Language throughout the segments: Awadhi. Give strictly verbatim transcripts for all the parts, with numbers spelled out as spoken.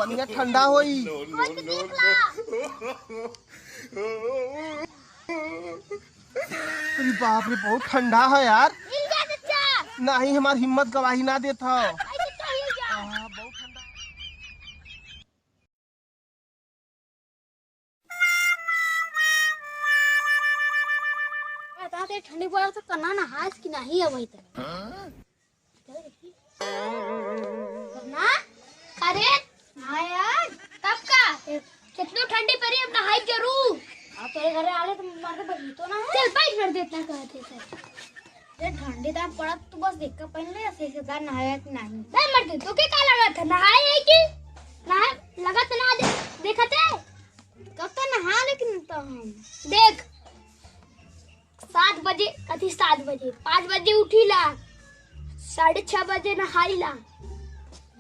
पनिया ठंडा होई। खोल के देख ला। अरे बाप रे, बहुत ठंडा है यार। हिल जा चच्चा। नहीं, हमार हिम्मत गवाही ना देत ह। ऐसे तो हिल जा। आ, बहुत ठंडा। बता दे, ठंडी पड़त तो कन्ना नहास कि नहीं अबही तक? ना? अरे? हाँ यार। तब का? ए, कितनो ठंडी पड़ी, अब नहाई जरूर। हाँ, तोरे घरे आले तो मार के बही तो ना है। चल, बैठ कर देता कहते सर। अरे ठंडी तो पड़त, तू बस देख के पहन ले, ऐसे सीधा नहाया कि नहीं। नहीं मर दे, तो के का लगा था? नहाए है कि? नहा, लगा तो ना दे, देखा थे? कब तो नहा लेकिन तो हम। देख, सात बजे, कथी सात बजे, पाँच बजे उठीला, साढ़े छह बजे नहाईला।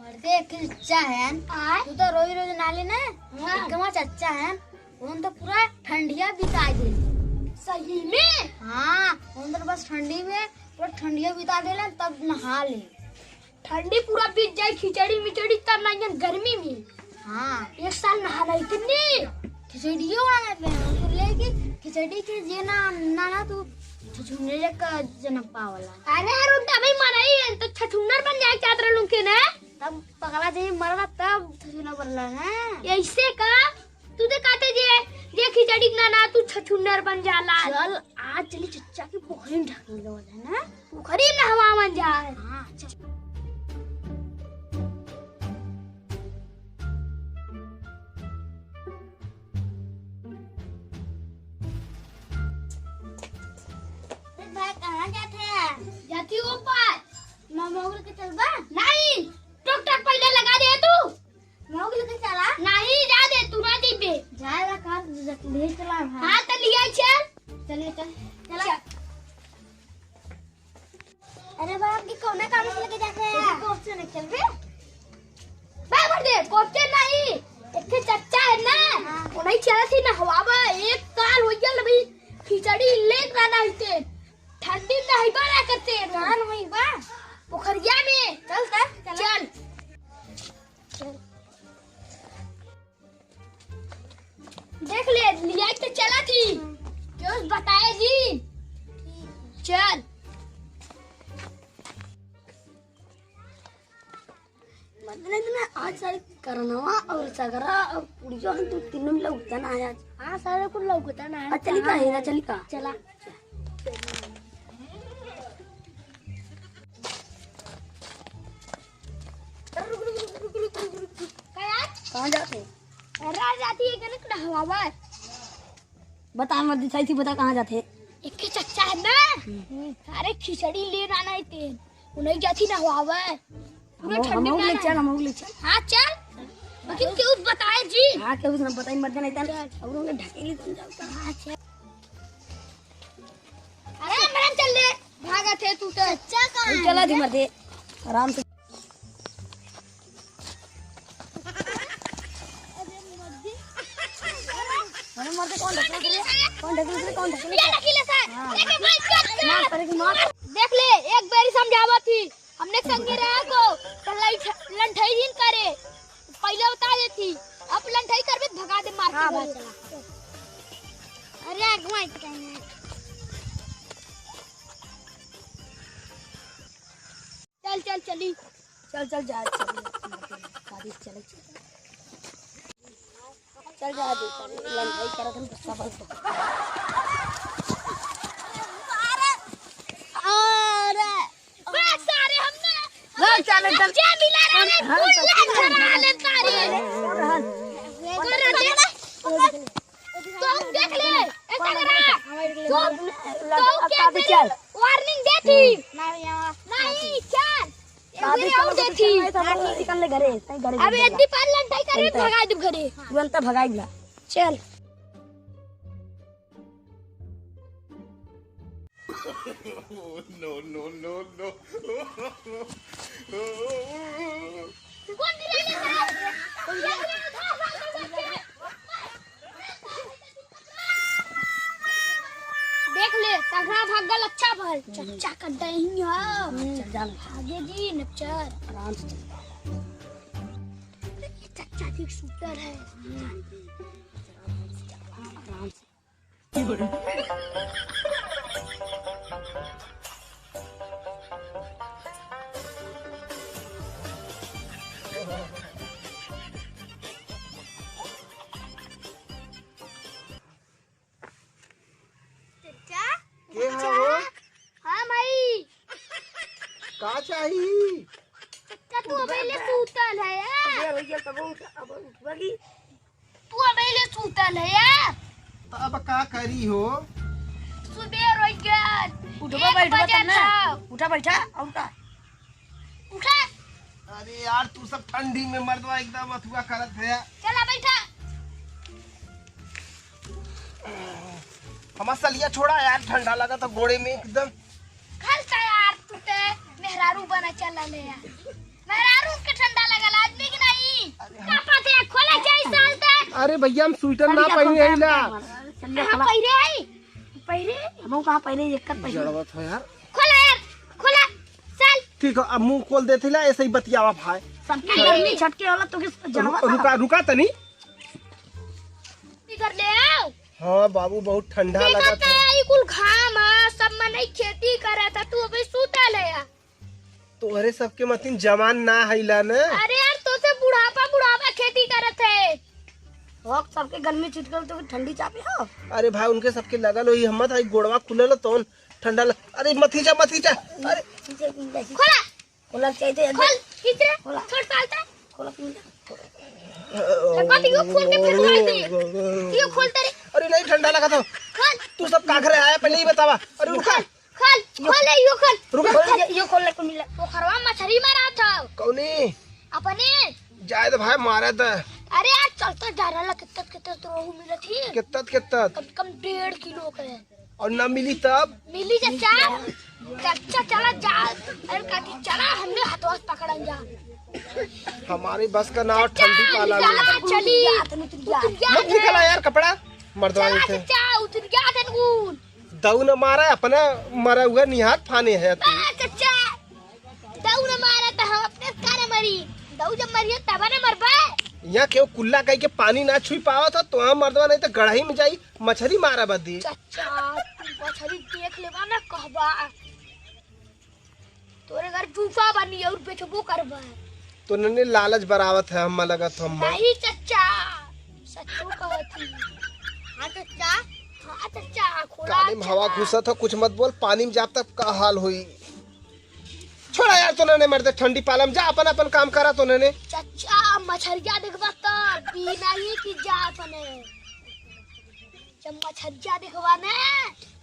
मर्दे, एक चच्चा है, आय? तू तो रोज रोज नहाले ना, हाँ। एक हमार चच्चा है, उन तो पूरा ठंडिया बिता दे। सही में? हाँ, उन तो बस ठंडी में पूरा ठंडिया बिता देला, तब नहा ले। ठंडी पूरा बीत जाए, खिचड़ी मिचड़ी तब ना, यहाँ गर्मी में। हाँ। एक साल नहा नहीं कितनी। खिचड़ियो वाला पे हम तो लेके खिचड़ी के जे ना, ना, ना तू छछुंदर का जन्म पावला। अरे यार, उनका भाई मराई है, तो छछुंदर बन जाए चाहत रहलू के ना। तब पगला जे मरवा तब छछुंदर बनला ना। ऐसे का? तू तो कहते जे, जे खिचड़ी ना, ना तू छछुंदर बन जाला। चल, आज चली चच्चा की पोखरी में ढकेल दो, है ना? पोखरी में नहवावन जाए। हाँ, चल। भाई, कहाँ जाते हैं? जाती हूँ ऊपर। मामा के चलबा? नहीं, टोक टाक पहले लगा दे तू। मौग लेके चला। नहीं, जा दे, तू ना दीबे। जाएगा का? ले चला भाई। हाँ, तो लिया चल। चलिए, चल। चला। चल। अरे बाप, की कौन काम से लेके जाते हैं? कोप से नहीं चलबे? बाय भर दे, कोप से नहीं। एक ठे चच्चा है ना, हाँ। वो नहीं चला थी ना हवा में, एक साल हो गया अभी खिचड़ी लेत रहना इते। ठंडी में नहीं बना करते हैं। कहाँ में बा? पोखरिया में। चल, चल, चल। चल। देख ले, लिया तो चला थी। क्यों बताए जी? चल। मतलब ना, आज सारे करनवा और सगरा और पुड़िया हम तो तीनों में लौकता ना है आज। हाँ, सारे कुल लौकता ना है। आ, चली का, हीरा, चली का? चला। कहाँ जाते? अरे जाती है कनक नहवावा। बता, मत दिखाई थी, बता कहाँ जाते? एक के चच्चा है ना? हम्म। अरे खिचड़ी ले ना नहीं तेन। वो नहीं जाती नहवावा। पूरा हम, ठंडी हम में ले ना चल, है। हम ले चल। हाँ, चल। लेकिन क्यों बताए जी? हाँ, क्यों ना बताई, मर जाना इतना। चल। और उन्हें ढकेली तुम जाओ। हाँ, चल। अरे, मरन चल ले। भागा थे तू तो। चल, चला दी मर दे। आराम से। अरे मर दे, कौन ढकेल रे? कौन ढकेल रे? कौन ढकेल रे? ये ढकेल रे सर। हाँ। लेके भाग, चल, चल। मार, पड़ेगी मार। देख ले, एक बारी समझावा थी। हमने संगे रहा को, तो लई-, लंठई जिन करे। पहले बता देती। अब लंठई करबे, भगा दे मार के हाँ, घर। भाई, चला। अरे, अगुआ इतना ही है। चल, चल, चली। चल, चल, जा, चल, शादी चले, चल। चल, जा, दे, चल, लंढाई करत हम, गुस्सा बहुत। अरे, अरे, बस, सारे हम ना, चल, चल, चल। जे मिला रहे, हम, हम, फुल लहर चला ले, सारे। चल, चल। कर दे। तो देख ले, ऐसा करा। तो, तो क्या तेरी warning दे थी? नहीं, चल। एक बार और दे थी। अब यदि पर लंढाई करे, तो भगा दे घरे। तुरंत भगाई ला। चल। No, no, no, no। देख ले, सगरा भागल अच्छा भल। चच्चा का दही हो। चल जा। आगे जी, नचर। आराम से चल। चच्चा एक सूटर है। चचा? के है हो? हाँ भाई। का चाही? चचा, तू अबे ले सूतल है, आ? अबे हो गया तब उठ, अब उठबा की? तू अबे ले सूतल है, आ? तो अब का करी हो? सुबेर हो गया। उठबा, एक बैठबा बजे तब ना। था। उठा, बैठा, और का? उठा। अरे यार, तू सब ठंडी में मर्दवा एकदम अथुआ करत है। चला बैठा। हमार सलिया छोड़ा यार, ठंडा लगा तो गोड़े में एकदम। खल सा यार, तू ते मेहरारू बना चला ले यार। मेहरारू के ठंडा लगल, आदमी के नहीं। अरे का हम पता है, खोला जाए साल तक। अरे भैया, हम स्वेटर ना सलिया पहने खोल हैं ला। दे, सलिया कहाँ खोला। पहिरे आई? पहिरे? हमहू कहाँ पहिरे, एक कर पहिरे। जड़वा था यार। खोला यार, खोला, चल। ठीक है, अब मुंह खोल देते ला, ऐसे ही बतियावा भाई। सबके गर्मी छटके वाला तो किस रु-, जनवा था। रुका, रुका तनी। इधर ले आओ। हाँ बाबू, बहुत ठंडा देखा लगा था। था, ई कुल घाम है, सब मनई खेती करे था, तू अबे सूता ले आ। तोहरे सबके मतिन जवान ना हइला न। अरे यार, तो से बुढ़ापा, बुढ़ापा खेती करत है। हक सबके गर्मी छिटकल तो ठंडी चापे हो। अरे भाई, उनके सबके लगल होई, हम मत हई गोड़वा खुलल तौन ठंडा ल-, अरे मत खींचा, मत खींचा। अरे खोला। खोला चाहिए तो खोल, खींच रे। खोला। छोड़ पालता। खोला पी ले। लगा तो यो खोल के फिर उड़ाई दे। यो खोल तेरे। अरे नहीं, ठंडा लगा था। खोल। तू सब का करे आया, पहले ही बतावा। अरे रुका। खोल, खोल, यो खोल। रुका। खोल, यो, यो खोल ले को मिला। पोखरवा मछरी मारा था। कौनी? अपने। जाए तो भाई, मारा था। अरे यार, चलता जा रहा, कित्तत, कित्तत तो रोहू मिला थी। कित्तत, कित्तत? कम से कम डेढ़ किलो के। और ना मिली तब? मिली चचा। चचा चला जा। अरे काकी चला, हमने हथवा से पकड़न जा। हमारे बस का नाव चचा, ठंडी पाला में। चला, चली। उतरिया मत निकला यार कपड़ा, मर्दवा चला के। चचा, उतरिया तनकुन। दऊ न मारा, अपना मरा हुआ निहार फाने है तू। आ, चचा, दऊ न मारा त हम अपने कारे मरी। दऊ जब मरिए तब न मरबे। यहाँ केहू कुल्ला कह के पानी ना छुई पावत ह, तो हम मर्दवा नहीं तो गड़ही में जाई मछरी मारा बदी। चचा, तू मछरी देख लेबा ना कहबा। तोरे घर जूसा बनी और बेचबो करबा। तो नने लालच बरावत है, हम लगत हम। नहीं चचा, सच्चो कहत ही। हाँ चचा। हाँ चचा, खोला काने में हवा चचा। घुसत ह, कुछ मत बोल, पानी में जाब तब का हाल होई। छोड़ा यार, तो नने मरते ठंडी पाला में जा, अपन अपन काम करा तो नने। चचा, मछरिया देखबा त पी नहीं कि जा अपने। जब मछरिया देखबा ने।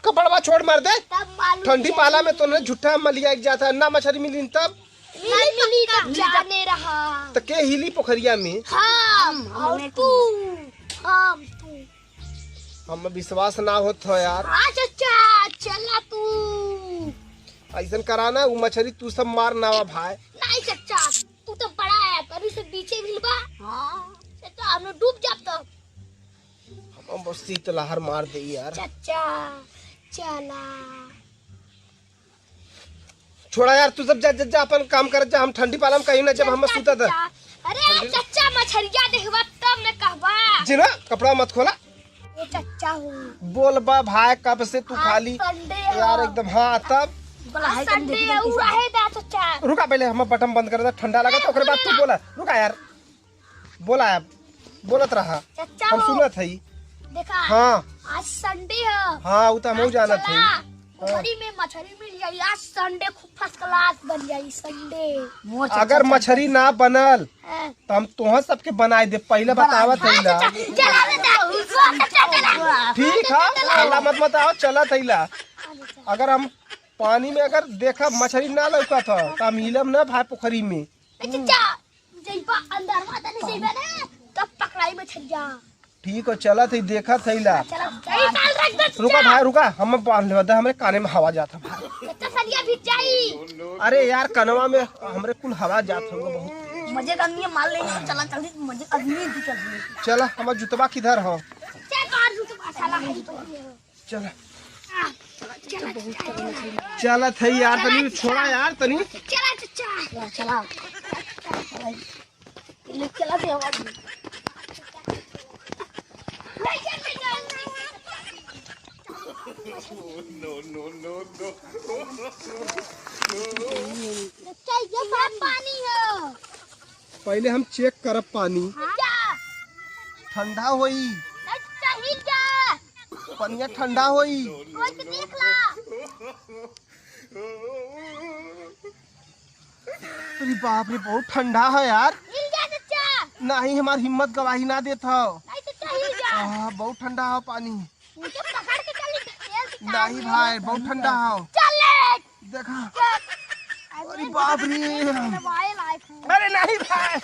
कपड़वा छोड़ मर दे। तब मालूम ठंडी चली। पाला में तो नने झूठा मलिया एक जाता है, ना मछरी मिली तब। मिली मिली तो जाने रहा। तो के हिली पोखरिया में? हम, हम और तू। हम, तू। हम विश्वास ना होत हो यार। हाँ चचा, चला तू। ऐसन करा ना, उ मछरी तू सब मार ना वा भाई। नहीं चचा, तू तो बड़ा है, पर उसे बीचे मिलबा। हाँ। चचा, हम लोग डूब जाब तब। हम बस शीतलहर मार दे यार। चचा, चला। छोड़ा यार, तू सब जा, जा, जा, अपन काम कर जा, हम ठंडी पाला में कहीं ना जब हम चचा, सूता था। चचा। अरे चचा, मछरिया देखबा तब न कहबा। जी ना, कपड़ा मत खोला। ये चचा हो। बोल बा भाई, कब से तू आज खाली Sunday यार हो। एकदम, हाँ, तब। बोला, आज हाय, तुम Sunday देखिए हो, कैसे। रहे दा चचा। रुका पहले, हम बटन बंद कर दे, ठंडा लगा तो ओकरे बाद तू बोला। रुका यार। बोला अब, बोलत रहा, चचा हम हो। सुनत हई। देखा, हाँ। आज Sunday है। हाँ, उ त हमहू आज जानत हई। चला, हाँ। पोखरी में मछरी मिल जाई, आज Sunday खूब first class बन जाई, Sunday। मोर चचा अगर चल मछरी ना बनल, हाँ। त हम तोहर सबके बनाए दे, पहिले बना बतावत दे। हई ला। चचा, चला बेटा, चला, चला। ठीक है, हल्ला मत मचाओ, चलत हई ला। अगर हम पानी में अगर देखब मछरी ना लौकत ह, त हम हिलब ना भाई पोखरी में। ए चचा, जइबा अंदर में तनी जइबा ना, तब पकड़ाई मछरिया। ठीक हो, चलत हई, देखत हई ला। चला, सही साल रख दे, रुका चचा। भाई, रुका, हम बांध लेवा दे, हमरे काने में हवा जात है भाई। चचा, सरिया भीग जाई। अरे यार, कनवा में हमरे कुल हवा जात है बहुत। मजे का आदमी मार लेंगे, तो चला, जल्दी, मजे का आदमी भी चल रही है। चला, हमार जुतवा किधर हो? चल, बाहर जुतवा, साला, हम तो चला। चला, चला, चला। चलत है यार, तनी छोड़ा यार, तनी। चला, चचा। चला, चला। ले चला दे आवाज। चचा, ये सब पानी हो। पहिले हम चेक करब पानी। हाँ। ठंडा होई। चचा, हिल जा। पनिया ठंडा होई। कोई के देख ला। अरे बाप रे, बहुत ठंडा है यार। हिल जा चचा। नहीं, हमार हिम्मत गवाही ना देत हो। नहीं चचा, हिल जा। आह, बहुत ठंडा है पानी। मुझे पकड़ के चली, ढकेल के नहीं भाई, बहुत ठंडा है। चल ले। देखा। चल। अरे बाप रे। अरे भाई, भाई। अरे नहीं भाई।